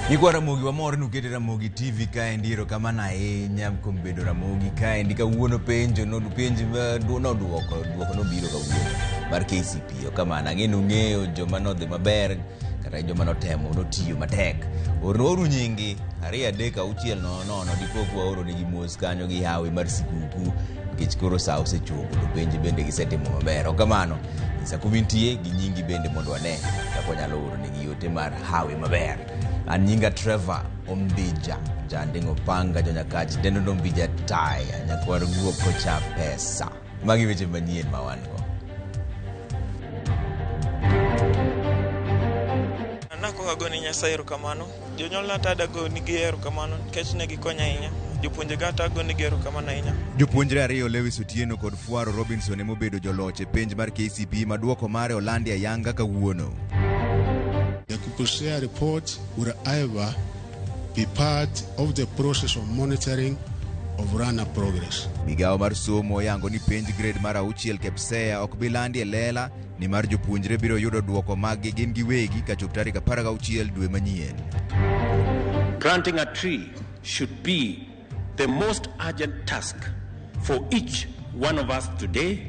Nyikwa Ramogi wamor ni ukete Ramogi TV kaendi erokamano ahinya kuom bedo Ramogi kaendi kawuono penjo penj noduoko duoko nobiro kawuono mar KCPE okamano ang'e ni ung'eyo joma nodhi maber kata joma notemo notiyo matek oruru nyingi 2 3 6 0 0 dipo kwaoro negi mos kanyo gi hawi mar sikuku nikech koro sa osechopo to penj bende gisetimo maber okamano nyisa kuma intie gi nyingi bende mondo wane kaka wanyalo oro negi ote mar hawi maber. An nyinga Trevor Ombija, Janding' Opanga, Jonyakach, Dendo Ombija Taya, nyakwar guok kocha pesa. Magi weche manyien ma wan go. Nakwongo agone Nyasaye erokamano. Jonyuolna to adagonigi erokamano nikech ne gikonya ahinya. Jopuonjega to agonegi erokamano ahinya. Jopuonjre ariyo Lewis Otieno kod Fwaro Robinson emobedo joloch e penj mar KCPE ma duoko mare olandi ayanga kawuono. The KPSEA report will either be part of the process of monitoring of learner progress. Migawo mar somo oyango ni penj grade mar 6 KPSEA ok bi landi e lela nimar jopuonjre biro yudo duoko maggi gin giwegi kachop tarik 16 dwe manyien. Planting a tree should be the most urgent task for each one of us today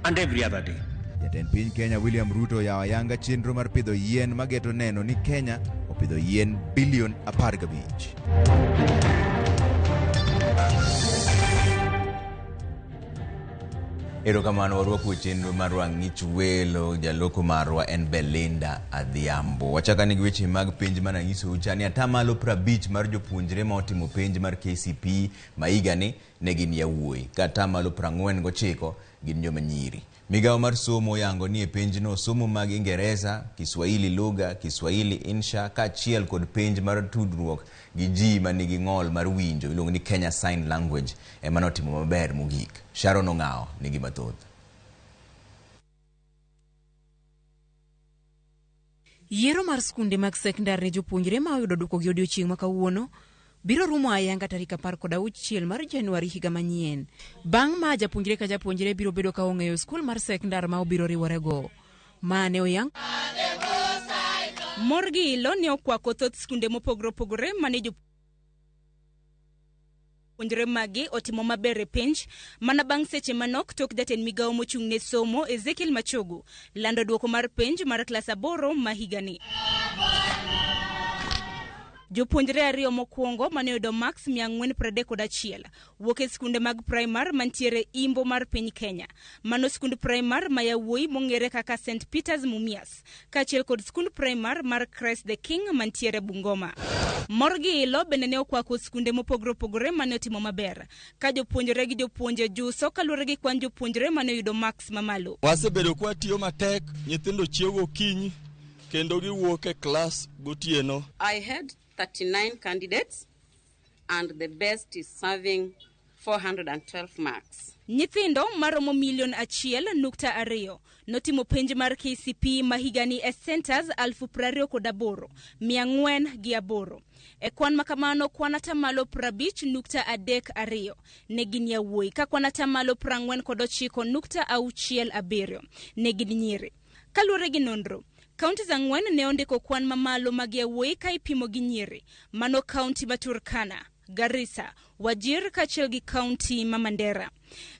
and every other day. Jatend piny Kenya William Ruto oyawo ayanga chenro mar pidho yien mageto neno ni Kenya opidho yien bilion 15. Erokamano warwaku e chenro mar Wang'ich Welo, jaloko marwa en Belinda Adhiambo. Wachako gi weche mag penj mana anyisou cha ni atamalo 50 mar jopuonjre ma otimo penj mar KCPE ma higani ne gin yawuoyi, ka atamalo 49 gin joma nyiri. Migawo mar somo oyango ni e penjno somo mag Ingereza, Kiswahili lugha, Kiswahili insha kaachiel kod penj mar tudruok gi ji manigi ng'ol mar winjo iluongo ni Kenya Sign Language ema notimo maber mogik. Sharon Ong'awo nigi mathoth. Yiero mar skunde mag sekondar ne jopuonjre ma oyudo duoko gi odiochieng' ma kawuono biro rumo ayanga tarik 16 mar Januari higa manyien. Bang' ma japuonjre ka japuonjre biro bedo ka ong'eyo skul mar sekondar ma obiro riworego. Ma ne oyang Mor gi ilo ne okwako thoth skunde mopogore opogore mane jopuonjre magi otimo maber e penj mana bang' seche manok tok jatend migawo mochung' ne somo Ezekiel Machogu lando duoko mar penj mar klas 8 ma higani. Jopuonjre ariyo mokwongo mane oyudo marks 431 wuok e skunde mag primar mantiere imbo mar piny Kenya. Mano skund primar ma yawuoyi mong'ere kaka St Peters Mumias kaachiel kod skund primar mar Christ the King mantiere Bungoma. Mor gi ilo bende ne okwako skunde mopogore opogore mane otimo maber ka jopuonjre gi jopuonje juso kaluwore gi kwan jopuonjre mane oyudo marks mamalo. Wasebedo kwa tiyo matek, nyithindo chiewo gokinyi kendo giwuok e klas gotieno. I had 39 candidates and the best is serving 412 marks. Nyithindo maromo milion 1.2 notimo penj mar KCPE ma higani e centers 28,408. E kwan makamano kwan atamalo 50.32 ne gin yawuoyi ka kwan atamalo 49.67 ne gin nyiri. Kaluwore gi nonro, kaunti 4 ne ondiko kwan mamalo mag yawuoyi ka ipimo gi nyiri. Mano kaunti ma Turkana, Garissa, Wajir kaachiel gi kaunti ma Mandera.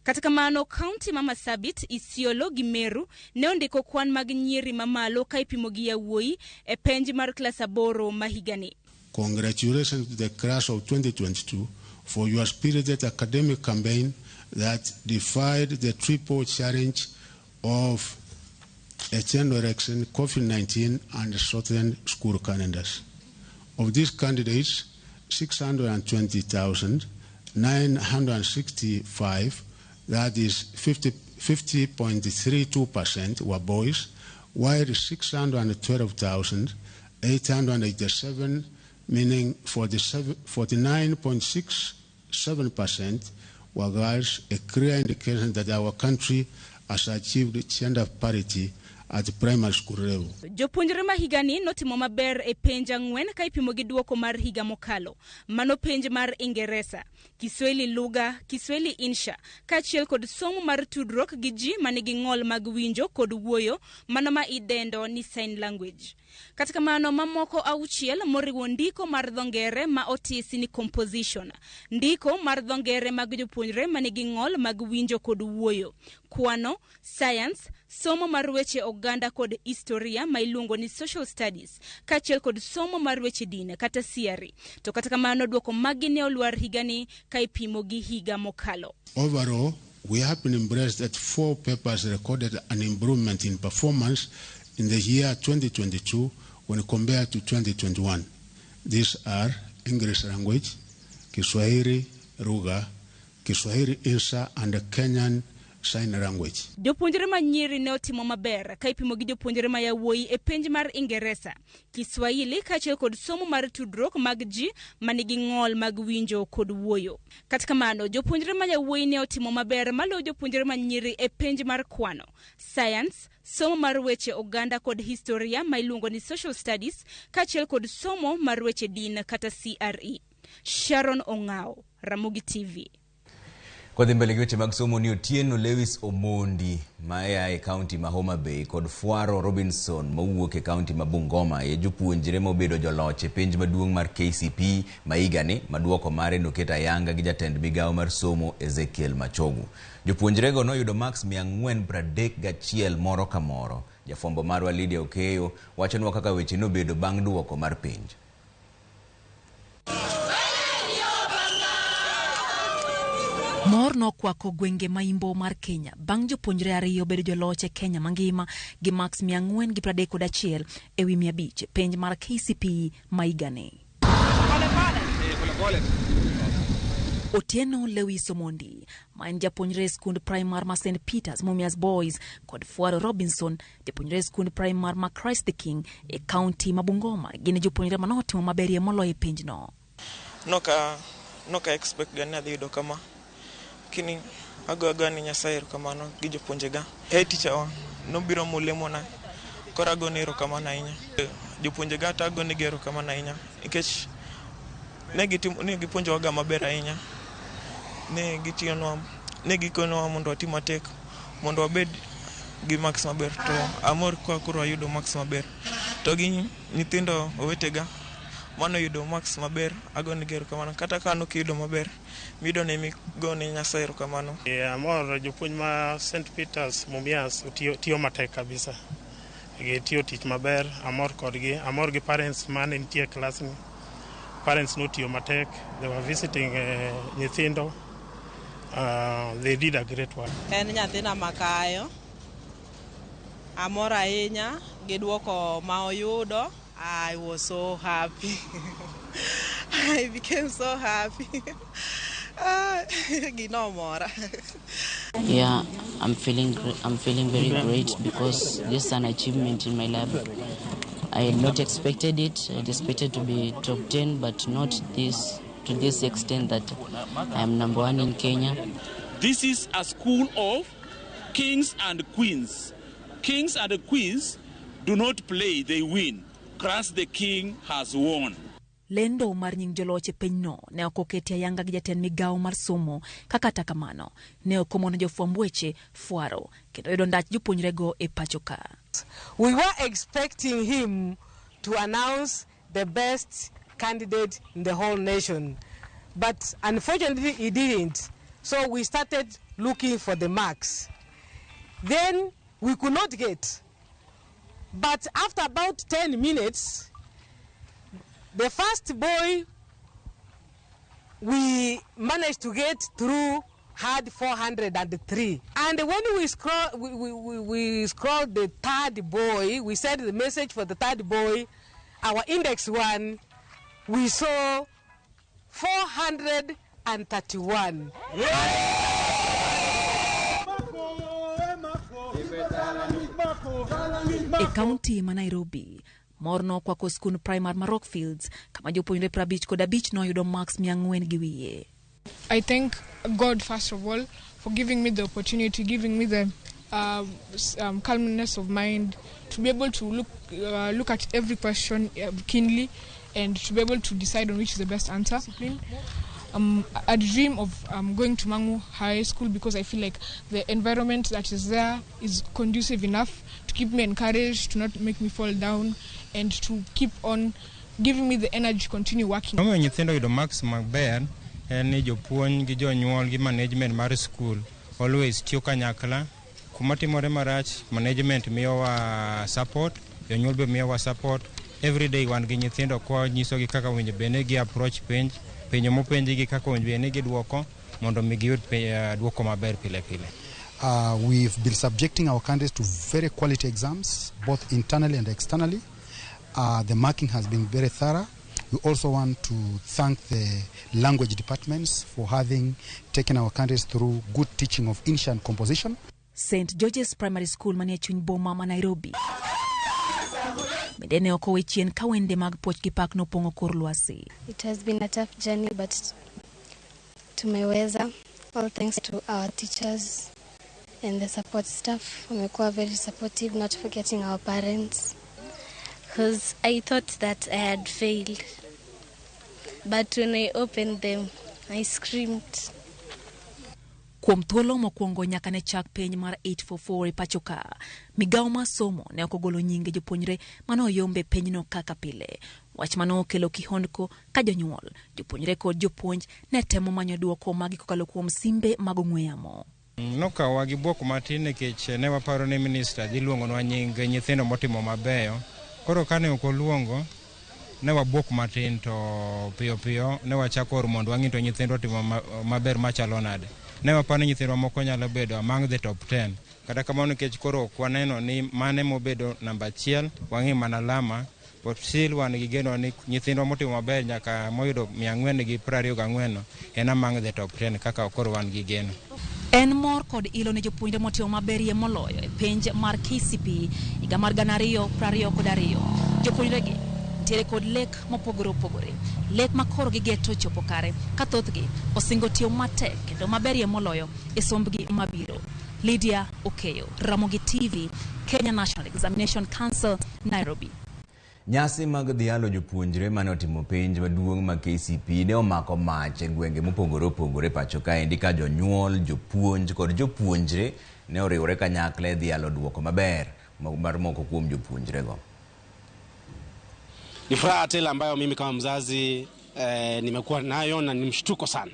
Kata kamano, kaunti ma Marsabit, Isiolo gi Meru ne ondiko kwan mag nyiri mamalo ka ipimo gi yawuoyi e penj mar klas 8 ma higani. Congratulations to the class of 2022 for your spirited academic campaign that defied the triple challenge of a general election, COVID-19, and shortened school calendars. Of these candidates, 620,965, that is 50.32%, were boys, while 612,887, meaning 49.67%, were girls, a clear indication that our country has achieved gender parity at primary school level. Jopuonjre ma higani notimo maber e penj 4 ka ipimo gi duoko mar higa mokalo. Mano penj mar Ingeresa, Kiswahili lugha, Kiswahili insha, kaachiel kod somo mar tudruok gi ji manigi ng'ol mag winjo kod wuoyo, mano ma idendo ni sign language. Kata kamano, mamoko 6 moriwo ndiko mar dho ngere ma otisi ni composition, ndiko mar dho ngere mag jopuonjre manigi ng'ol mag winjo kod wuoyo, kwano, science, somo mar weche oganda kod historia ma iluongo ni social studies, kaachiel kod somo mar weche din kata CRE. To kata kamano, duoko magi ne olwar higani ka ipimo gi higa mokalo. Overall, we have been impressed that 4 papers recorded an improvement in performance in the year 2022 when compared to 2021. These are English language, Kiswahili lugha, Kiswahili insha, and Kenyan Sign Language. Jopuonjre ma nyiri ne otimo maber ka ipimo gi jopuonjre ma yawuoyi e penj mar Ingeresa, Kiswahili kaachiel kod somo mar tudruok mag ji manigi ng'ol mag winjo kod wuoyo. Kata kamano, jopuonjre ma yawuoyi ne otimo maber maloyo jopuonjre ma nyiri e penj mar kwano, science, somo mar weche oganda kod historia ma iluongo ni social studies kaachiel kod somo mar weche din kata CRE. Sharon Ong'ao, Ramogi TV. Kodhi mbele gi weche mag somo ni Otieno Lewis Omondi ma a e kaunti ma Homa Bay kod Fwaro Robinson mowuok e kaunti ma Bungoma e jopuonjre mobedo joloch e penj maduong' mar KCPE ma higani ma duoko mare noket ayanga gi jatend migawo mar somo Ezekiel Machogu. Jopuonjrego noyudo marks 431 moro ka moro. Jafwambo marwa Lydia Okeyo wachonwa kaka weche nobedo bang' duoko mar penj. Mor nokwako gwenge ma imbo mar Kenya bang' jopuonjre 2 bedo joloch e Kenya mangima gi marks 431 ewi 500 penj mar KCPE ma higani. Otieno Lewis Omondi ma en japuonjre e skund primar ma St Peters Mumias Boys kod Fwaro Robinson japuonjre e skund primar ma Christ the King e kaunti ma Bungoma gin jopuonjre manotimo maberie moloyo e penjno. Noka expect ga ni adhi yudo kama. Lakini ago agoa ni Nyasaye erokamano gi jopuonjega. Hey teacher wa nobiro molemona, koro agone erokamano ahinya. Jopuonjega to agonegi erokamano ahinya nikech ne gipuonjowaga maber ahinya. Ne gitiyonwa, ne gikonyowa mondo watim matek mondo wabed gi marks maber, to amor ka koro ayudo marks maber. To gi nyithindo owetega mano yudo marks maber, agonegi erokamano. Kata ka an ok iyudo maber, miyudo ne migone Nyasaye erokamano. Amor jopuonj ma St Peters Mumias tiyo matek kabisa. Gitiyo tich maber, amor kodgi, amor gi parents mane nitie e klas ni. Parents notiyo matek, they were visiting nyithindo. They did a great work. En nyathina makayo. Amor ahinya gi duoko ma oyudo. I was so happy. I became so happy. Gino mora. Yeah, I'm feeling very great because this is an achievement in my life. I had not expected it. I expected to be top 10, but not this to this extent that I am number 1 in Kenya. This is a school of kings and queens. Kings and queens do not play, they win. Christ the King has won. Lendo mar nying joloch e pinyno ne ok oketi ayanga gi jatend migawo mar somo, kaka kata kamano ne ok omono jofwamb weche fwaro kendo yudo ndach jopuonjrego e pacho ka. We were expecting him to announce the best candidate in the whole nation, but unfortunately he didn't. So we started looking for the marks. Then we could not get. But after about 10 minutes, the first boy we managed to get through had 403. And when we scroll, we scrolled the third boy, we sent the message for the third boy, our index one, we saw 431. E kaunti ma Nairobi, mor nokwako skund primar ma Rockfields kama jopuonjre 55 noyudo marks 400 gi wiye. I thank God first of all for giving me the opportunity, giving me the calmness of mind, to be able to look at every question keenly, and to be able to decide on which is the best answer. I dream of going to Mangu High School because I feel like the environment that is there is conducive enough to keep me encouraged, to not make me fall down, and to keep on giving me the energy to continue working. Omiyo nyithindo yudo marks maber en ni jopuonj gi jonyuol gi management mar school always tiyo kanyakla. Kuma timore marach, management miyowa support, jonyuol be miyowa support. Every day wan gi nyithindo kwa nyisogi kaka owinjo bed ni gi approach penj, penjo mopenjgi kaka owinjo bed ni gidwoko mondo mi giyud dwoko maber pile pile. We've been subjecting our candidates to very quality exams, both internally and externally. The marking has been very thorough. We also want to thank the language departments for having taken our candidates through good teaching of Insha and composition. St George's Primary School manie chuny boma ma Nairobi bende ne ok owe chien ka wende mag puoch gi pak nopong'o kor lwasi. It has been a tough journey, but tumeweza. All thanks to our teachers and the support staff. Wamekuwa very supportive, not forgetting our parents. Because I thought that I had failed. But when I opened them, I screamed. Kuom thuolo mokwongo nyaka ne chak penj mar 844 e pacho ka, migawo mar somo ne ok ogolo nyinge jopuonjre mane oyombe penjno kaka pile. Wach mane okelo kihondko ka jonyuol, jopuonjre kod jopuonj ne temo manyo duoko magi kokalo kuom simbe mag ong'we yamo. Nokawowa gi bwok matin nikech ne waparo ni minista dhi luongonwa nying nyithindo motimo mabeyo. Koro kane ok oluongo, ne wabwok matin to piyo piyo ne wachako oro mondo wang'i to nyithindwa otimo maber machalo nade. Ne waparo ni nyithindwa moko nyalo bedo among the top 10. Kata kamano nikech koro ok waneno ni mane mobedo namba achiel, wang'i mana alama, but still wan gi geno ni nyithindwa motimo maber nyaka moyudo 424 no en among the top 10 kaka koro wan gi geno. En mor kod ilo ne jopuonjre motimo maberie moloyo e penj mar KCPE higa mar 2022. Jopuonjregi nitiere kod lek mopogore opogore. Lek ma koro gigeto chopo kare ka thothgi osingo tiyo matek kendo maberie moloyo e sombgi mabiro. Lydia Okeyo, Ramogi TV, Kenya National Examination Council, Nairobi. Nyasi mag dhialo jopuonjre mane otimo penj maduong' mag KCPE ne omako mach e gwenge mopogore opogore pacho kaendi ka jonyuol, jopuonj kod jopuonjre ne oriwore kanyakla e dhialo duoko maber mar moko kuom jopuonjrego. Ni furaha tele ambayo mimi kama mzazi nimekuwa nayo na ni mshtuko sana,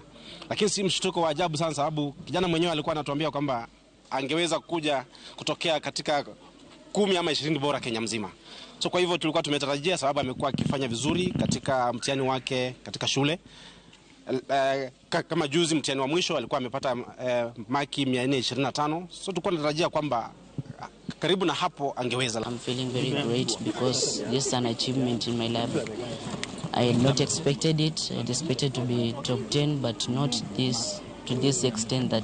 lakini si mshtuko wa ajabu sana, sababu kijana mwenyewe alikuwa anatuambia kwamba angeweza kuja kutokea katika 10 ama 20 bora Kenya mzima. So kwa hivyo tulikuwa tumetarajia, sababu amekuwa akifanya vizuri katika mtihani wake katika shule. Kama juzi mtihani wa mwisho alikuwa amepata maki 425. So tulikuwa tunatarajia kwamba karibu na hapo angeweza. I'm feeling very great because this is an achievement in my life. I had not expected it. I had expected to be top 10, but not this to this extent that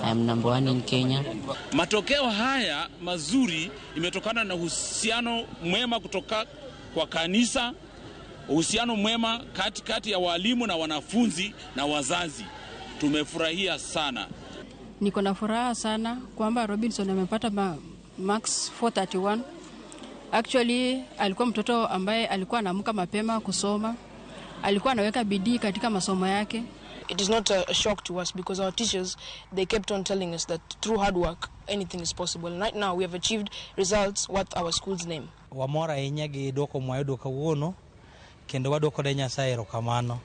I am number one in Kenya. Matokeo haya mazuri imetokana na uhusiano mwema kutoka kwa kanisa, uhusiano mwema kati kati ya walimu na wanafunzi na wazazi. Tumefurahia sana. Niko na furaha sana kwamba Robinson amepata marks 431. Actually alikuwa mtoto ambaye alikuwa anaamka mapema kusoma, alikuwa anaweka bidii katika masomo yake. It is not a shock to us because our teachers, they kept on telling us that through hard work anything is possible. And right now we have achieved results worth our school's name. Wamor ahinya gi duoko mwayudo kawuono kendo waduoko ne Nyasaye erokamano.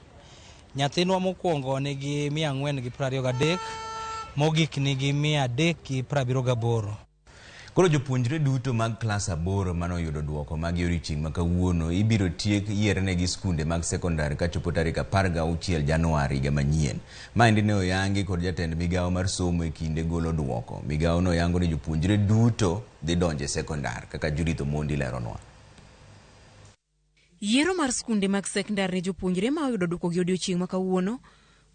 Nyathinwa mokwongo nigi 423, mogik nigi 378. Koro jopuonjre duto mag klas 8 mane oyudo duoko mag odiochieng' ma kawuono ibiro tiek yiernegi skunde mag sekondar kachopo tarik 16 Januari higa manyien. Maendi ne oyangi kod jatend migawo mar somo e kinde golo duoko. Migawo no yango ni jopuonjre duto dhi donjo e sekondar kaka Judith Omondi leronwa. Yiero mar skunde mag sekondar ne jopuonjre ma oyudo duoko gi odiochieng' ma kawuono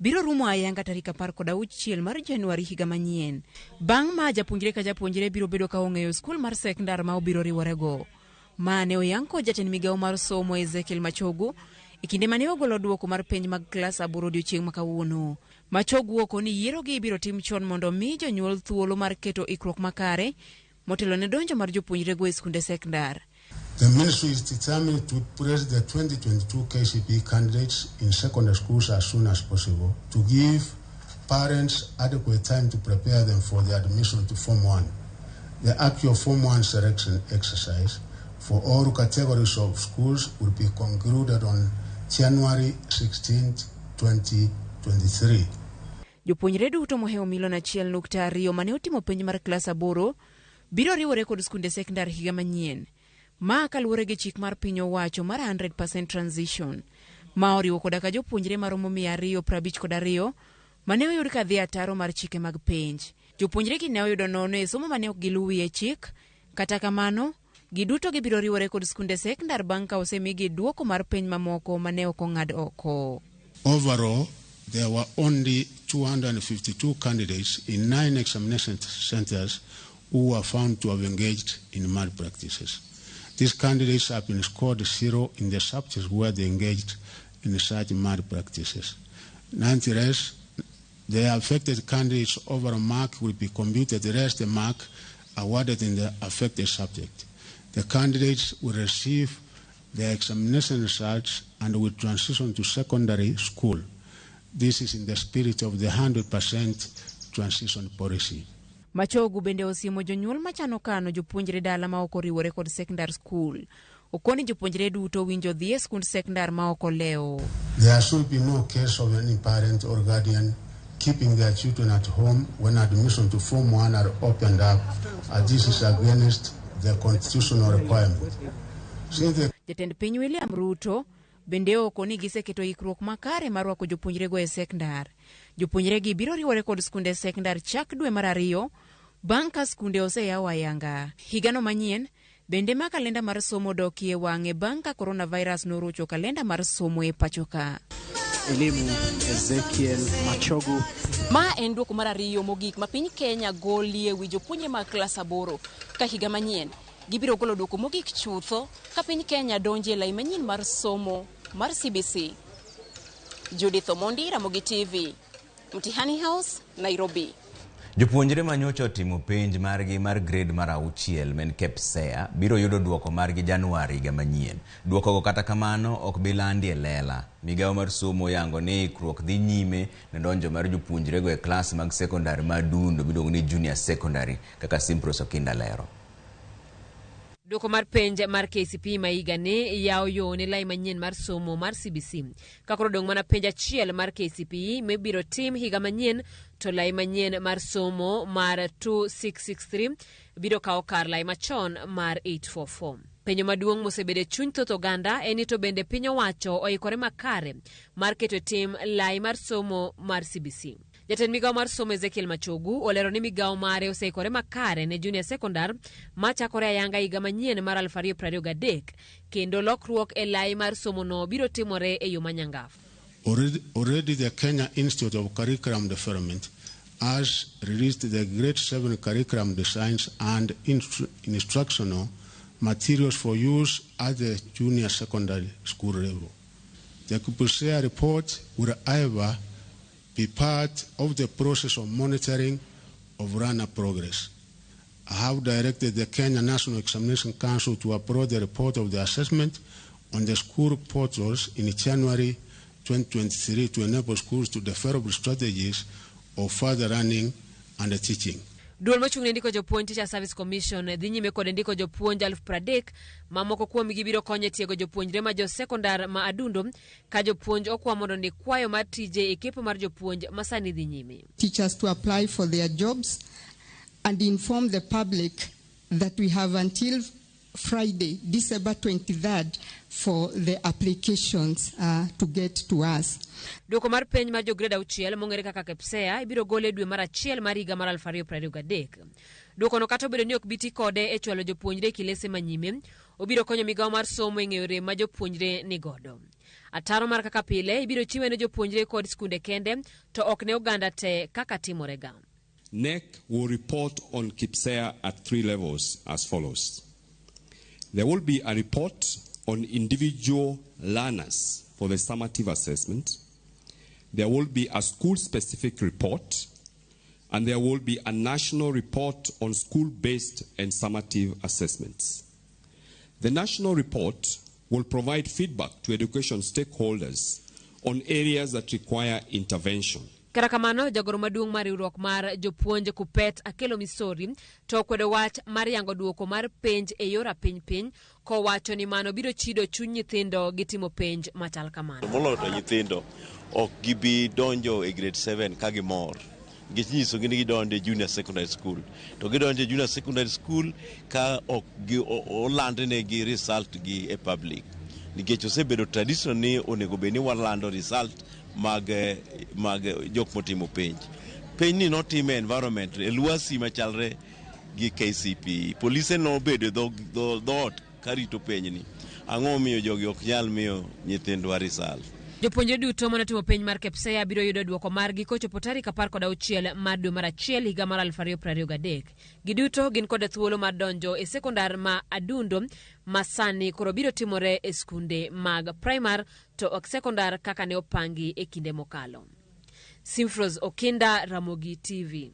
biro rumo ayanga tarik 16 mar Januari higa manyien. Bang' ma japuonjre ka japuonjre biro bedo ka ong'eyo skul mar sekondar ma obiro riworego. Ma ne oyang kod jatend migawo mar somo Ezekiel Machogu e kinde mane ogolo duoko mar penj mag klas 8 odiochieng' ma kawuono. Machogu oko ni yierogi ibiro tim chon mondo omi jonyuol thuolo mar keto ikruok makare motelo ne donjo mar jopuonjrego e skunde sekndar. The ministry is determined to place the 2022 KCPE candidates in secondary schools as soon as possible to give parents adequate time to prepare them for the admission to Form 1. The actual Form 1 selection exercise for all categories of schools will be concluded on January 16, 2023. Jopuonjre duto mohewo milion 1.2 mane otimo penj mar klas 8 biro riwore kod skunde sekndar higa manyien. Ma kaluwore gi chik mar piny owacho mar 100% transition. Ma oriwo koda ka jopuonjre maromo 252 mane oyud ka dhi ataro mar chike mag penj. Jopuonjre gi ne oyudo nono e somo mane ok giluwie chik. Kata kamano, giduto gibiro riwore kod skunde sekndar bang' ka osemigi duoko mar penj mamoko mane ok ong'ad oko. Overall, there were only 252 candidates in 9 examination centers who were found to have engaged in malpractices. These candidates have been scored 0 in the subjects where they engaged in such malpractices. Nonetheless, the affected candidates' overall mark will be computed less the mark awarded in the affected subject. The candidates will receive their examination results and will transition to secondary school. This is in the spirit of the 100% transition policy. Machogu bende osiemo jonyuol machano kano jopuonjre dala ma ok oriwore kod secondary school. Okoni jopuonjre duto winjo dhi e skund sekndar ma ok olewo. There should be no case of any parent or guardian keeping their children at home when admission to Form 1 are opened up, as this is against the constitutional requirement. Since the Jatend piny William Ruto bende oko ni giseketo ikruok makare mar rwako jopuonjrego e sekndar. Jopuonjregi biro riwore kod skunde sekndar chak dwe mar 2 bang' ka skunde oseyaw ayanga. Higano manyien bende ma kalenda mar somo dokie wang'e bang' ka coronavirus norocho kalenda mar somo e pacho ka. Elimu Ezekiel Machogu. Ma en duoko mar 2 mogik ma piny Kenya golie wi jopuonje mag klas 8 ka higa manyien gibiro golo duoko mogik chutho ka piny Kenya donje e lai manyien mar somo mar CBC. Judith Omondi, Ramogi TV, Mtihani House, Nairobi. Jopuonjre manyocha otimo penj margi mar grade mar 6 men KPSEA biro yudo duoko margi Januari higa manyien. Duokogo kata kamano ok bi landi e lela. Migawo mar somo yango ni ikruok dhi nyime ne donjo mar jopuonjrego e klas mag sekondari ma dundo miluongo ni junior secondary kaka Simpros Okinda lero. Duoko mar penj mar KCPE ma higani yawo yo ne lai manyien mar somo mar CBC. Ka koro odong' mana penj achiel mar KCPE mibiro tim higa manyien to lai manyien mar somo mar 2663 biro kawo kar lai machon mar 844. Penjo maduong' mosebedo e chuny thoth oganda en ni to bende piny owacho oikore makare mar keto e tim lai mar somo mar CBC. Jatend migawo mar somo Ezekiel Machogu olero ni migawo mare oseikore makare ne junior secondary machakore ayanga higa manyien mar 2023 kendo lokruok e lai mar somono biro timore e yo manyangafu. Already the Kenya Institute of Curriculum Development has released the Grade 7 curriculum designs and instructional materials for use at the junior secondary school level. The KPSEA report will either be part of the process of monitoring of learner progress. I have directed the Kenya National Examination Council to upload the report of the assessment on the school portals in January 2023 to enable schools to develop strategies of further learning and teaching. Duol mochung' ne ndiko jopuonj Teacher Service Commission dhi nyime kod ndiko jopuonj 30,000 ma moko kuomgi biro konyo e tiego jopuonjre ma jo sekondar ma Adundo ka jopuonj okwa mondo ndik kwayo mar tije e kepo mar jopuonj ma sani dhi nyime. Teachers to apply for their jobs and inform the public that we have until Friday, December 23rd, for the applications to get to us. Duoko mar penj mar jo grade 6 mong'ere kaka KPSEA ibiro gol e dwe mar 1 mar higa mar 2023. Duokono kata obedo ni ok bi ti kode e chwalo jopuonjre e kilese manyime, obiro konyo migawo mar somo e ng'eyo rem ma jopuonjre ni godo. Ataro mar kaka pile ibiro chiwe ne jopuonjre kod skunde kende to ok ne oganda te kaka timorega. KNEC will report on KPSEA at 3 levels as follows. There will be a report on individual learners for the summative assessment. There will be a school-specific report, and there will be a national report on school-based and summative assessments. The national report will provide feedback to education stakeholders on areas that require intervention. Kata kamano, jagoro maduong' mar riwruok mar jopuonj Kupet Akelo Misori to okwedo wach mar yango duoko mar penj e yor apiny piny kowacho ni mano biro chido chuny nyithindo gi timo penj machal kamano. Moloyo to nyithindo ok gibi donjo e grade 7 ka gimor nikech inyisogi ni gidonjo e junior secondary school to gidonjo e junior secondary school ka ok olandnegi result gi e public nikech osebedo tradition ni onego bed ni walando result mag, mag jok motimo penj. Penj ni notim e environment e lwasi machalre gi KCPE. Polise nobedo e dhoot karito penjni. Ang'o momiyo jogi ok nyal miyo nyithindwa result? Jopuonjre duto manotimo penj mar KPSEA biro yudo duoko margi kochopo tarik 16 mar dwe mar achiel higa mar 2023. Giduto gin kod thuolo mar donjo e sekondar ma Adundo ma sani koro biro timore e skunde mag primar to ok sekondar kaka ne opangi e kinde mokalo. Simfros Okinda, Ramogi TV.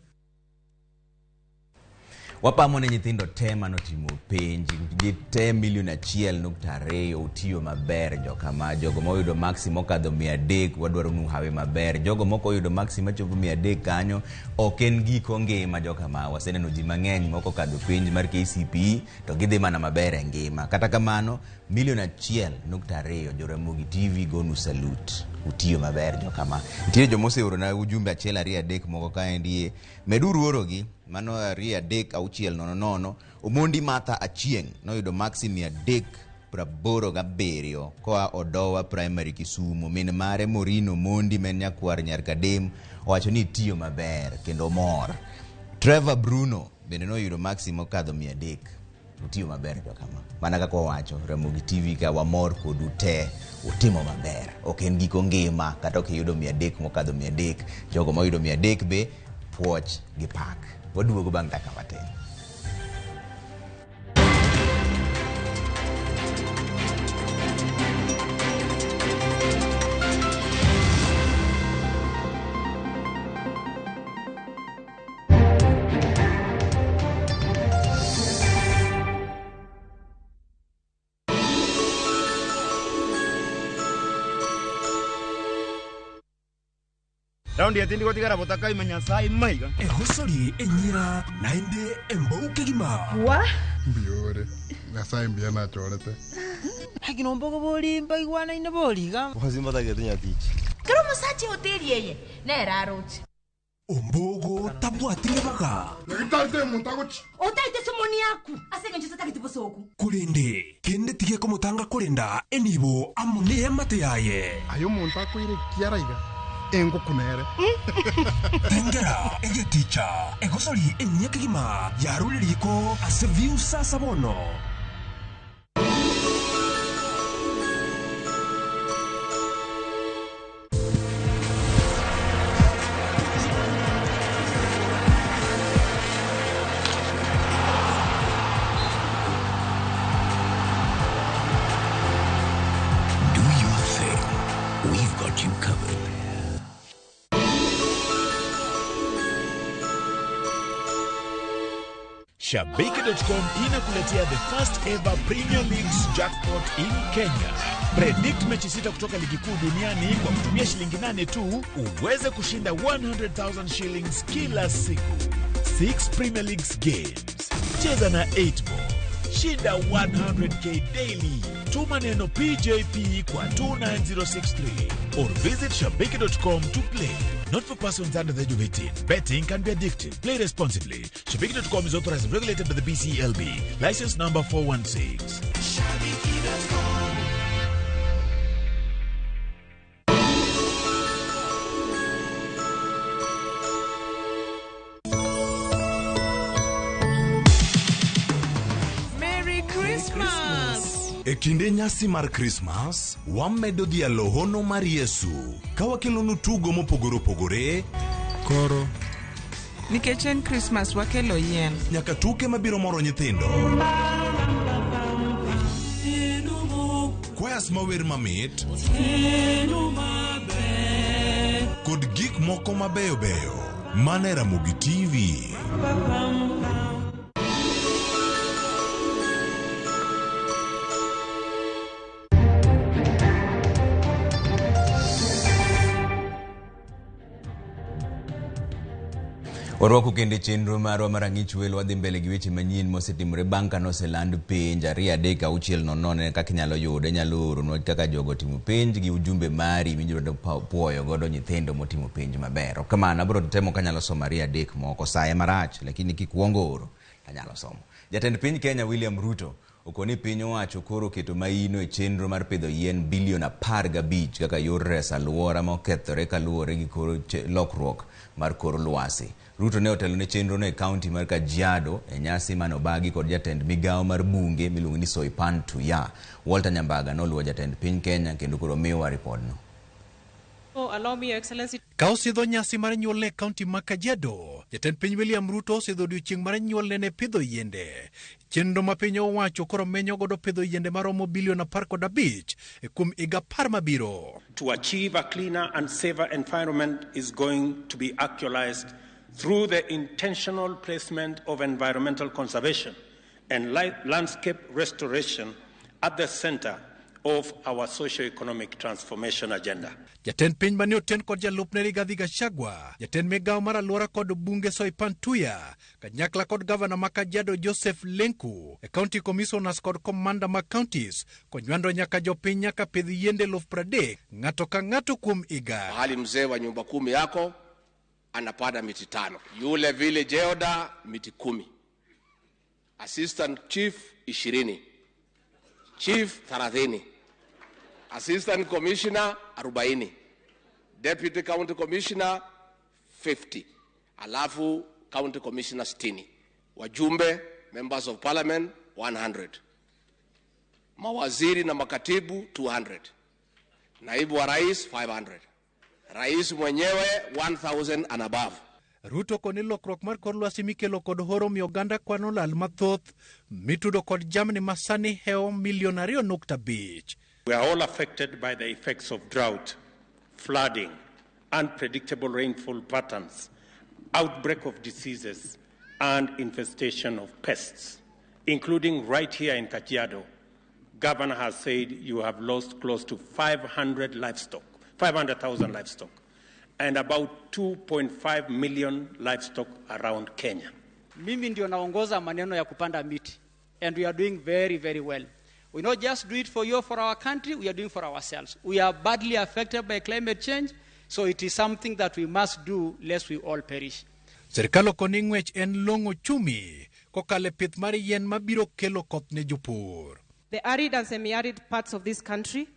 Wapamo ne nyithindo te manotimo penj gi te milion 1.2 otiyo maber jokama jogo moyudo maksi mokadho 300 wadwaro nu hawi maber jogo moko oyudo maksi machopo 300 kanyo ok en giko ngima jokama waseneno ji mang'eny moko okadho penj mar KCPE to gidhi mana maber e ngima kata kamano milion 1.2 Joramogi TV gonu salute utiyo maber jokama nitie joma oseorona ujumbe 1 2 3 moko kaendi meduru orogi mano 2 3 6 0 0 Omondi Martha Achieng' noyudo maksi 387 koa Odowa Primary Kisumu. Min mare Morino Mondi ma en nyakwar Nyar Kadem owacho ni tiyo maber kendo mor. Trevor Bruno bende noyudo maksi mokadho 300. Utiyo maber jokama. Mana kaka wawacho Ramogi TV ka wamor kodu te utimo maber. Ok en giko ngima kata ok iyudo 300 mokadho 300. Jogo moyudo 300 be puoch gi pak. Waduogo bang' dakika matin. Raundi etindi gotigara botaka ime Nyasaye maiga. Egosori enyira naende embou kegima. Wa? Mbiore. Nyasaye mbiya nachorete. Hakino mbogo bori mbaigwana ine boriga. Wazimba tagete nyatichi. Kero musache hoteli yeye. Nera aroche. Ombogo tabwatire baga. Nagitarte muntagochi. Otaite somoni yaku. Asege ncho tatagete bosoku. Kurende kende tige komutanga kurenda enibo amune emate yaye. Ayo muntu akwire kiaraiga. Engo kunere. Tengera egeticha egosori enyekigima yaruririko ase view sasa bono. Do your thing. We've got you covered. Shabiki.com inakuletea the first ever Premier League's jackpot in Kenya. Predict mechi 6 kutoka ligi kuu duniani kwa kutumia shilingi 8 tu uweze kushinda 100,000 shillings kila siku. 6 Premier Leagues games. Cheza na 8 ball. Shinda 100k daily. Tuma neno PJP kwa 29063 or visit shabiki.com to play. Not for persons under the age of 18. Betting can be addictive. Play responsibly. Shabiki.com is authorized and regulated by the BCLB. License number 416. Shabiki.com. Merry Christmas. E kinde nyasi mar Christmas, wamedo dhialo hono mar Yesu ka wakelonu tugo mopogore opogore. Koro nikech en Christmas wakelo yien nyaka tuke mabiro moro nyithindo, kwayas mawer mamit, Kod gik moko mabeyo beyo mane Ramogi TV. Warwako kendo e chenro marwa mar ang'ich welo wadhi mbele gi weche manyien mosetimore bang' ka noseland penj 2 3 6 0 kaka inyalo yude inyalo oronwa kaka jogo timo penj gi ujumbe mari minyalo puoyo godo nyithindo motimo penj maber. Ok kamano abiro temo kanyalo somo 2 3 moko saye marach lakini kikuongo oro anyalo somo. Jatend piny Kenya William Ruto okoni piny owacho koro oketo maino e chenro mar pidho yien bilion 15 kaka yor reso alwora ma okethore kaluwore gi kor lokruok mar kor lwasi. Ruto ne otelo ne chenro no e kaunti mar Kajiado e nyasi mane obagi kod jatend migawo mar bunge miluongo ni Soipan Tuya. Walter Nyambaga noluwo jatend piny Kenya kendo koro miyowa ripodno. Ka osidho nyasi mar nyuolne e kaunti ma Kajiado, jatend piny William Ruto osidho odiochieng' mar nyuolne ne pidho yiende. Chenro ma piny owacho koro menyo godo pidho yiende maromo bilion 15 e kuom higa 10 mabiro. To achieve a cleaner and safer environment is going to be actualized through the intentional placement of environmental conservation and landscape restoration at the center of our socio-economic transformation agenda. Jatend piny mane oten kod jalupne Rigathi Gachagua, jatend migawo mar alwora kod bunge Soipan Tuya, kanyakla kod gavana ma Kajiado Joseph Lenku, e county commissioners kod commander mag counties, konywando nyaka jopiny nyaka pidh yiende 30,000 ng'ato ka ng'ato kuom higa. Mahali mzee wa nyumba 10 yako anapanda miti 5, yule village elder miti 10, assistant chief 20, chief 30, assistant commissioner 40, deputy county commissioner 50, alafu county commissioner 60, wajumbe members of parliament 100, mawaziri na makatibu 200, naibu wa rais 500, rais mwenyewe 1000 and above. Ruto koni lokruok mar kor lwasi mikelo kod horo miyo oganda kwano lal mathoth mitudo kod jamni masani hewo milion 2.5. We are all affected by the effects of drought, flooding, unpredictable rainfall patterns, outbreak of diseases, and infestation of pests, including right here in Kajiado. Governor has said you have lost close to 500 livestock, 500,000 livestock, and about 2.5 million livestock around Kenya. Mimi ndio naongoza maneno ya kupanda miti, and we are doing very, very well. We not just do it for you, for our country, we are doing for ourselves. We are badly affected by climate change, so it is something that we must do lest we all perish. Sirkal okoni ng'wech en long'o chumi kokalo e pith mar yien mabiro kelo koth ne jopur. The arid and semi-arid parts of this country,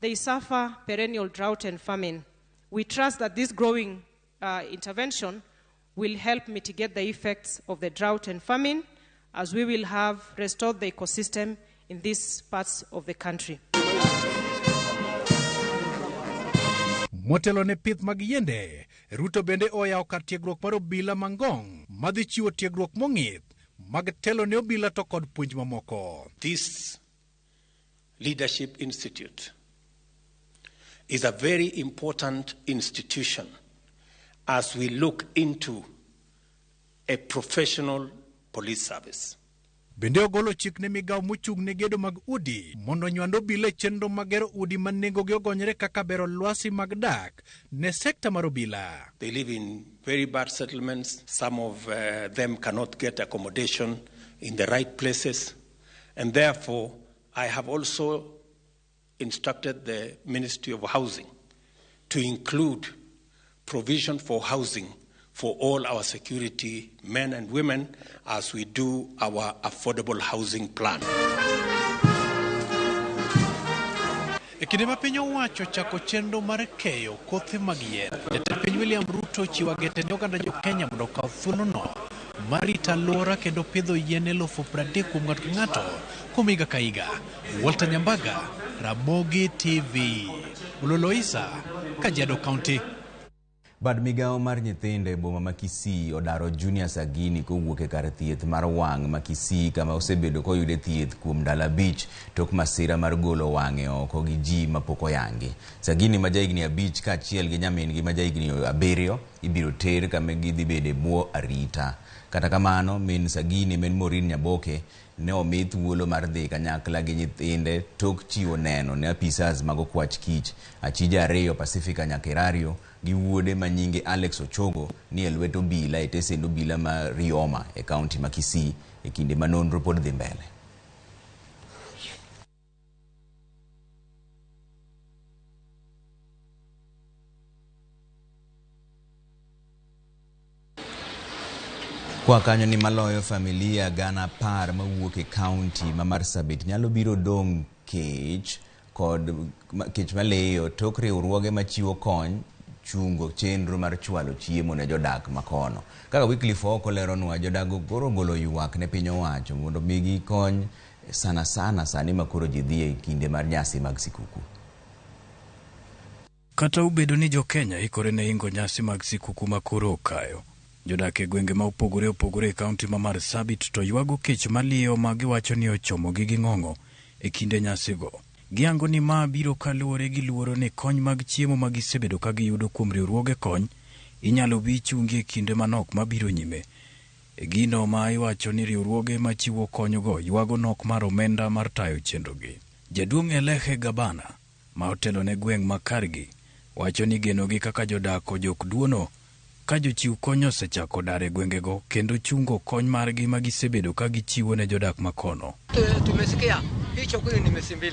they suffer perennial drought and famine. We trust that this growing intervention will help mitigate the effects of the drought and famine, as we will have restored the ecosystem in these parts of the country. Motelo ne pith mag yiende, Ruto bende oyawo kar tiegruok mar obila Mangong' madhi chiwo tiegruok mong'ith mag telo ne obila to kod puonj mamoko. This Leadership Institute is a very important institution as we look into a professional police service. Bende ogolo chik ne migawo mochung' ne gedo mag udi mondo onywand obila e chenro mag gero udi ma nengogi ogonyore kaka bero lwasi mag dak ne sekta mar obila. They live in very bad settlements. Some of them cannot get accommodation in the right places. And therefore, I have also instructed the Ministry of Housing to include provision for housing for all our security men and women as we do our affordable housing plan. E kinde ma piny owacho chako chenro mar keyo kothe mag yien, jatend piny William Ruto ochiwo agete ne oganda jo Kenya mondo okaw thuolono mar rito alwora kendo pidho yien 30,000 kuom ng'ato ka ng'ato kuom higa ka higa. Walter Nyambaga, Ramogi TV, Ololoisa, Kajiado County. Bad migawo mar nyithindo e boma ma Kisii odaro Junior Sagini kowuok e kar thieth mar wang' ma Kisii kama osebedo koyude thieth kuom ndalo 5 tok masira mar golo wang'e oko gi ji mapok oyangi. Sagini ma jahigni 5 kaachiel gi nyamin-gi ma jahigni 7 ibiro ter kama gidhi bedo e bwo arita. Kata kamano, min Sagini ma en Maureen Nyaboke ne omi thuolo mar dhi kanyakla gi nyithinde tok chiwo neno ne apisas mag okwach kich. Achija 2 Pacifica Nyakerario gi wuode ma nyinge Alex Ochogo ni e lwet obila e tesend obila ma Rioma e kaunti ma Kisii e kinde ma nonro pod dhi mbele. Kwa kanyo ni maloyo familia gana 10 mawuok e kaunti ma Marsabit nyalo biro dong' kech kod kech maleyo tok riwruoge machiwo kony chungo chenro mar chwalo chiemo ne jodak makono. Kaka Wycliffe Ooko leronwa, jodak koro ogolo ywak ne piny owacho mondo migi kony sana sana sani ma koro ji dhi e kinde mar nyasi mag sikuku. Kata obedo ni jo-Kenya ikore ne ingo nyasi mag sikuku ma koro okayo, jodak e gwenge ma opogore opogore e kaunti ma Marsabit to ywago kech maliyo ma giwacho ni ochomogi gi ng'ong'o e kinde nyasigo. Giyango ni ma biro kaluwore gi luoro ni kony mag chiemo ma gisebedo ka giyudo kuom riwruoge kony inyalo bi chungi e kinde manok mabiro nyime. E gino ma iwacho ni riwruoge machiwo konygo ywago nok mar omenda mar tayo chenrogi. Jaduong' Elehe Gabana ma otelo ne gweng' ma kargi wacho ni genogi kaka jodak ojok duono ka jochiw kony osechako dar e gwengego kendo chungo kony margi ma gisebedo ka gichiwo ne jodak makono. Tumesikia hii chakula ni mesi 2.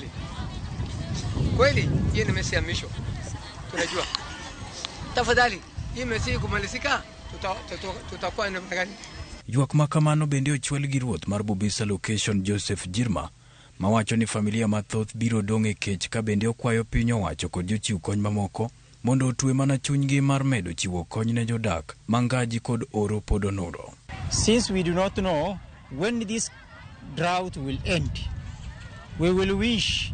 Kweli hii ni mesi ya mwisho. Tunajua. Tafadhali hii mesi kumalizika tutakuwa na namna gani? Ywak ma kamano bende ochwal gi ruoth mar Bubisa Location Joseph Jirma mawacho ni familia mathoth biro dong' e kech ka bende okwayo piny owacho kod jochiw kony mamoko mondo otwe mana chunygi mar medo chiwo kony ne jodak ma ngaji kod oro pod onuro. Since we do not know when this drought will end, we will wish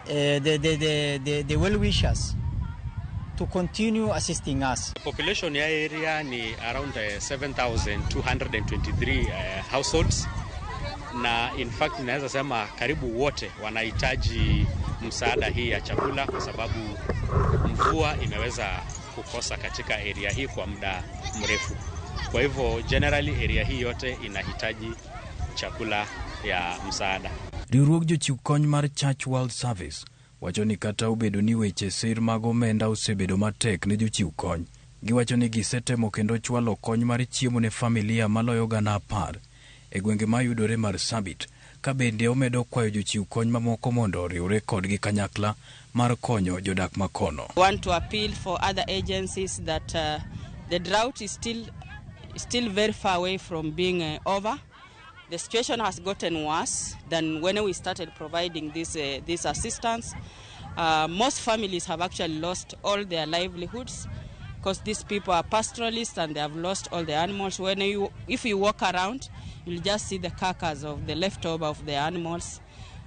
the well-wishers to continue assisting us. The population ya area ni around 7,223 households, na in fact naweza sema karibu wote wanahitaji msaada hii ya chakula kwa sababu mvua imeweza kukosa katika area hii kwa muda mrefu. Kwa hivyo generally area hii yote inahitaji chakula ya msaada. Riwruog jochiw kony mar Church World Service wacho ni kata obedo ni weche sir mag omenda osebedo matek ne jochiw kony, giwacho ni gisetemo kendo chwalo kony mar chiemo ne familia maloyo gana 10 e gwenge mayudore Marsabit, ka bende omedo kwayo jochiw kony mamoko mondo oriwre kodgi kanyakla mar konyo jodak makono. We want to appeal for other agencies that the drought is still very far away from being over. The situation has gotten worse than when we started providing this assistance. Most families have actually lost all their livelihoods because these people are pastoralists and they have lost all the animals. If you walk around, you'll just see the carcass of the leftover of the animals.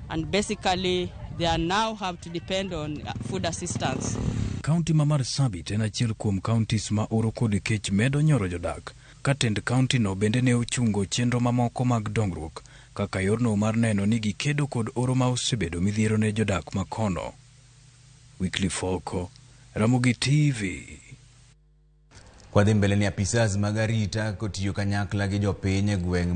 And basically, they are now have to depend on food assistance. Kaunti ma Marsabit en achiel kuom counties ma oro kod kech medo nyoro jodak. Ka tend kaunti no bende ne ochungo chenro mamoko mag dongruok kaka yorno mar neno ni gikedo kod oro ma osebedo midhiero ne jodak makono. Wycliffe Ooko, Ramogi TV. Kwa dhi mbele ni apisas mag arita kotiyo kanyakla gi jopiny e gweng'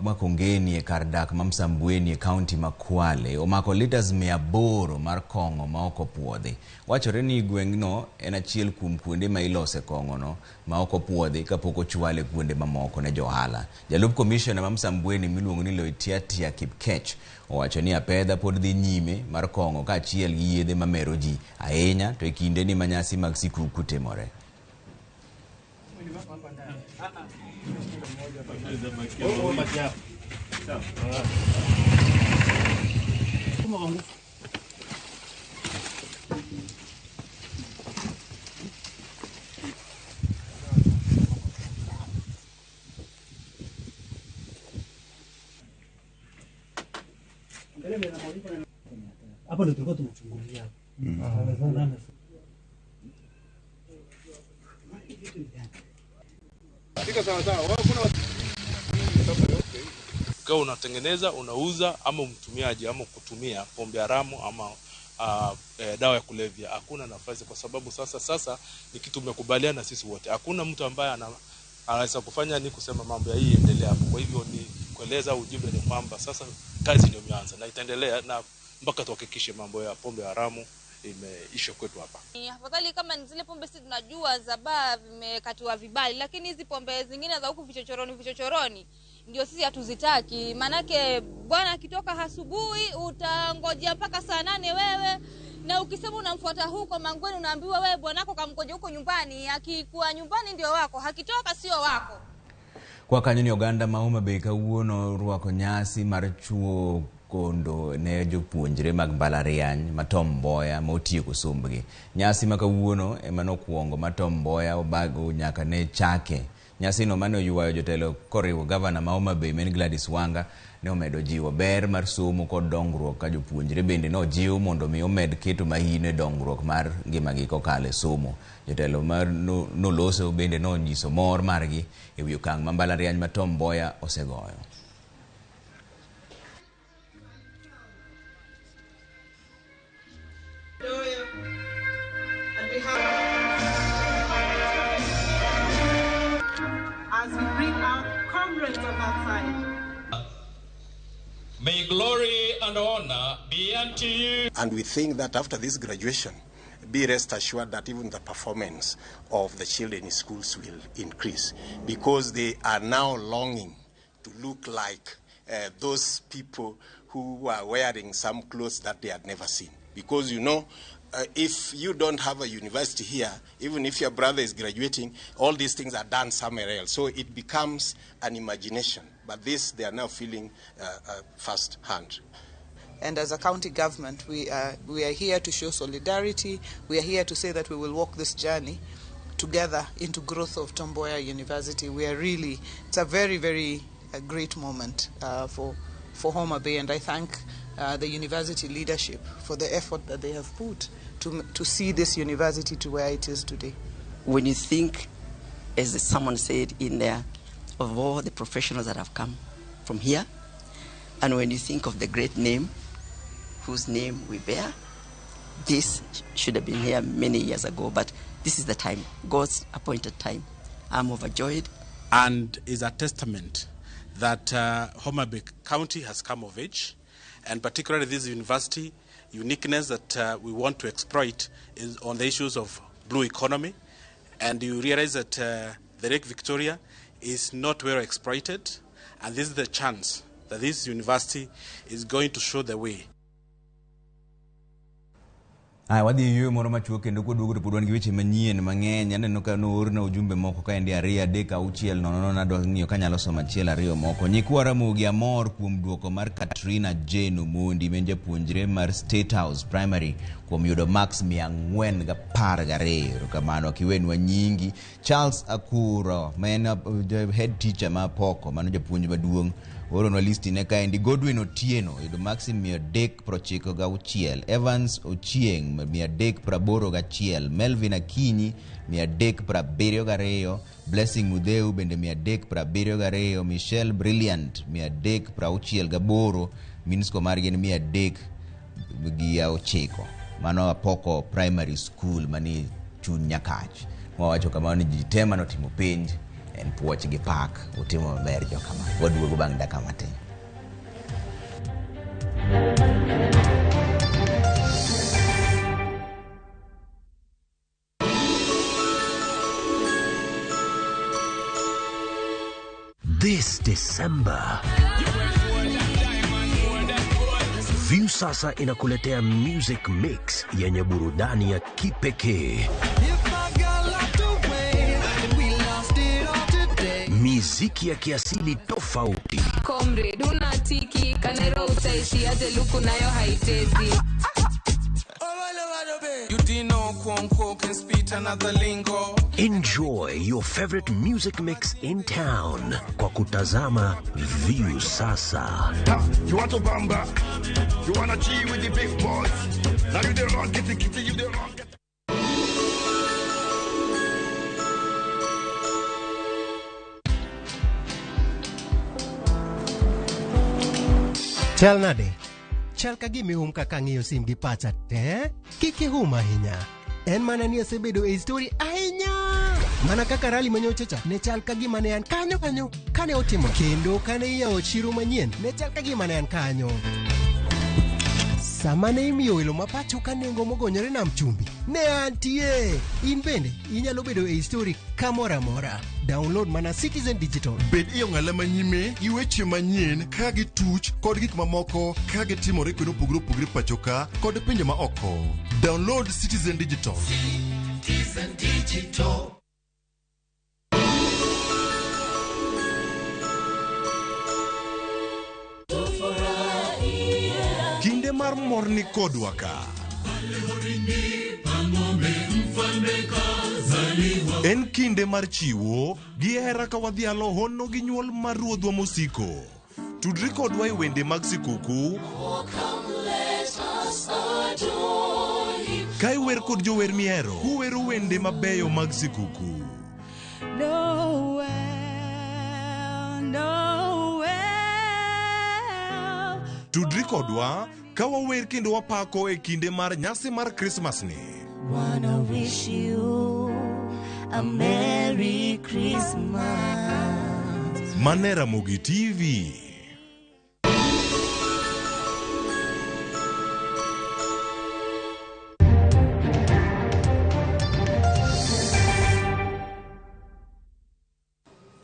ma Kongeni e kar dak ma Msambweni e kaunti ma Kwale omako litas 800 mar kong'o ma ok opuodhi. Wachore ni gweng'no en achiel kuom kuonde ma ilose kong'ono ma ok opuodhi kapok ochwale kuonde mamoko ne johala. Jalup komishona ma Msambweni miluongo ni Loitiatia Kipkech owacho ni apedha pod dhi nyime mar kong'o kaachiel gi yedhe mamero ji ahinya to e kinde ni ma nyasi mag sikuku timore. Hapo ndio tulikuwa tunachungulia. Ukiwa unatengeneza, unauza ama mtumiaji ama kutumia pombe haramu ama dawa ya kulevya, hakuna nafasi, kwa sababu sasa ni kitu tumekubaliana sisi wote. Hakuna mtu ambaye anaweza kufanya ni kusema mambo ya hii endelea hapo. Kwa hivyo ni kueleza ujumbe ni kwamba sasa kazi ndio imeanza na itaendelea na mpaka tuhakikishe mambo ya pombe haramu imeisha kwetu hapa. Ni afadhali kama ni zile pombe sisi tunajua za baa vimekatiwa vibali, lakini hizi pombe zingine za huku vichochoroni ndio sisi hatuzitaki. Manake bwana akitoka asubuhi utangojea mpaka saa 8 wewe, na ukisema unamfuata huko Mangweni unaambiwa wewe bwanako kamngoje huko nyumbani, akikuwa nyumbani ndio wako, hakitoka sio wako. Kwa kanyo ni oganda ma Homa Bay kawuono orwako nyasi mar chuo kondo ne jopuonjre mag mbalariany ma Tom Mboya ma otieko sombgi. Nyasi ma kawuono ema nokwongo ma Tom Mboya obago nyaka ne chake. Nyasino mane oywayo jotelo koriwo gavana ma Homa Bay ma en Gladys Wanga ne omedo jiwo ber mar somo kod dongruok ka jopuonjre bende nojiw mondo mi omed keto mahino e dongruok mar ngimagi kokalo e somo. Jotelo mar noloso bende nonyiso mor margi e wi okang' ma mbalariany ma Tom Mboya osegoyo. As we bring our comrades on that side. May glory and honor be unto you. And we think that after this graduation, be rest assured that even the performance of the children in schools will increase, because they are now longing to look like those people who are wearing some clothes that they had never seen. Because, you know, if you don't have a university here, even if your brother is graduating, all these things are done somewhere else. So it becomes an imagination. But this, they are now feeling first hand. And as a county government, we are here to show solidarity. We are here to say that we will walk this journey together into growth of Tom Mboya University. We are really, it's a very, very great moment for Homa Bay, and I thank the university leadership for the effort that they have put to see this university to where it is today. When you think, as someone said in there, of all the professionals that have come from here, and when you think of the great name whose name we bear, this should have been here many years ago, but this is the time, God's appointed time. I'm overjoyed. And is a testament that Homa Bay County has come of age, and particularly this university uniqueness that we want to exploit is on the issues of blue economy. And you realize that the Lake Victoria is not well exploited, and this is the chance that this university is going to show the way. Aya, wadhi e yueyo moro machuok kendo kwaduogo to pod wan gi weche manyien mang'eny. Aneno ka noorna ujumbe moko kaendi 2 3 6 0 0 adwa ng'iyo kanyalo somo 1 2 moko. Nyikwa Ramogi amor kuom duoko mar Katrina Jane Omondi ma en japuonjre mar State House Primary kuom yudo marks 412. Erokamano akiwenwa nyingi. Charles Akuro ma en head teacher ma Poko, mano japuonj maduong' ooronwa listi ne kaendi. Godwin Otieno yudo marks 396. Evans Ochieng 381. Melvin Akinyi 372. Blessing Mudheu bende 372. Michelle Brilliant 368. Mean score margi en 309. Mano Apoko Primary School mani chuny Nyakach. Mwawacho kamano ni ji te manotimo penj en puoch gi pak utimo maber jokama. Waduogo bang' dakika matin. This December, Viusasa inakuletea music mix yenye burudani ya kipekee. Miziki ya kiasili tofauti. Comrade, unatiki, kanero utaishi, aje luku nayo haitezi. Enjoy your favorite music mix in town kwa kutazama Viusasa. You want to bamba? You wanna G with the big boys? Now you the wrong, get the kitty, you the wrong. Chal nade? Chal ka gima ihum kaka ang'iyo sim gi pacha te. Kik ihum ahinya. En mana ni asebedo e story ahinya. Mana kaka rali manyocha cha ne chal ka gima ne an kanyo kanyo kane otimo kendo kane iyawo chiro manyien ne chal ka gima ne an kanyo. Sama ne imiyo welo ma pacho ka nengo mogonyore nam chumbi, ne antie. In bende inyalo bedo e story kamoro amora. Download mana Citizen Digital. Bed e ong'ala manyime gi weche manyien ka gituch kod gik mamoko ka gitimore kuonde mopogore opogore pacho ka kod pinje ma oko. Download Citizen Digital. Citizen Digital. Kinde mar mor ni kodwa ka. En kinde mar chiwo gi hera ka wadhialo hono gi nyuol mar ruodhwa mosiko. Tudri kodwa e wende mag sikuku ka iwer kod jower mihero kuwero wende mabeyo mag sikuku. Noel, Noel. Tudri kodwa ka wawer kendo wapako e kinde mar nyasi mar Krismas ni. Wanna wish you a Merry Christmas. Mane Ramogi TV.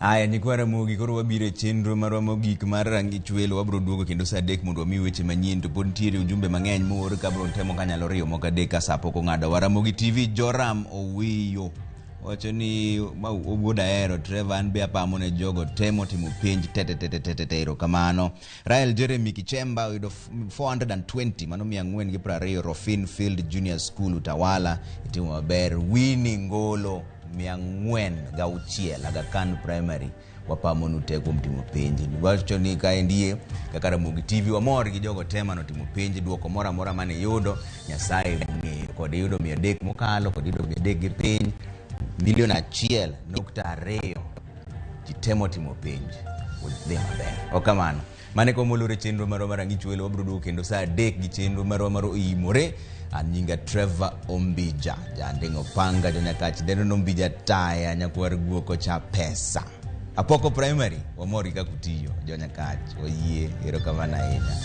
Aya, nyikwa Ramogi, koro wabiro e chenro marwa mogik mar rangi chwelo. Wabiro duogo kendo saa adek mondo wami weche manyien, to pod nitiere ujumbe mang'eny moor ka abiro temo kanyalo riyo moko adek ka sa pok ong'ado. Wa Ramogi TV, Joram Owiyo wacho ni ma wuod ahero Trevor, an be apamo ne jogo temo timo penj tete tete tete te, erokamano. Rael Jeremy Kichemba oyudo 420, mano 420, Rofin Field Junior School Utawala, itimo maber. Winnie Ngolo 406 Aga Khan Primary, wapamonu te kuom timo penj. Wacho ni kaendie kaka Ramogi TV wamor gi jogo te manotimo penj, duoko moro amora mane iyudo Nyasaye ong'eyo. Kod iyudo 300 mokalo, kod iyudo 300 gi piny, 1.2 million ji temo timo penj, dhi maber. Ok kamano. Mane kwa molore chenro marwa mar Rang'ich Welo, wabiro duogo kendo saa adek gi chenro marwa mar Oimore. An nyinga Trevor Ombija, janding'o panga jonyakach dendo nombija taya nyakwar guoko cha pesa. Apoko Primary, wamor gi kaka utiyo, jonyakach, wayie, erokamano ahinya.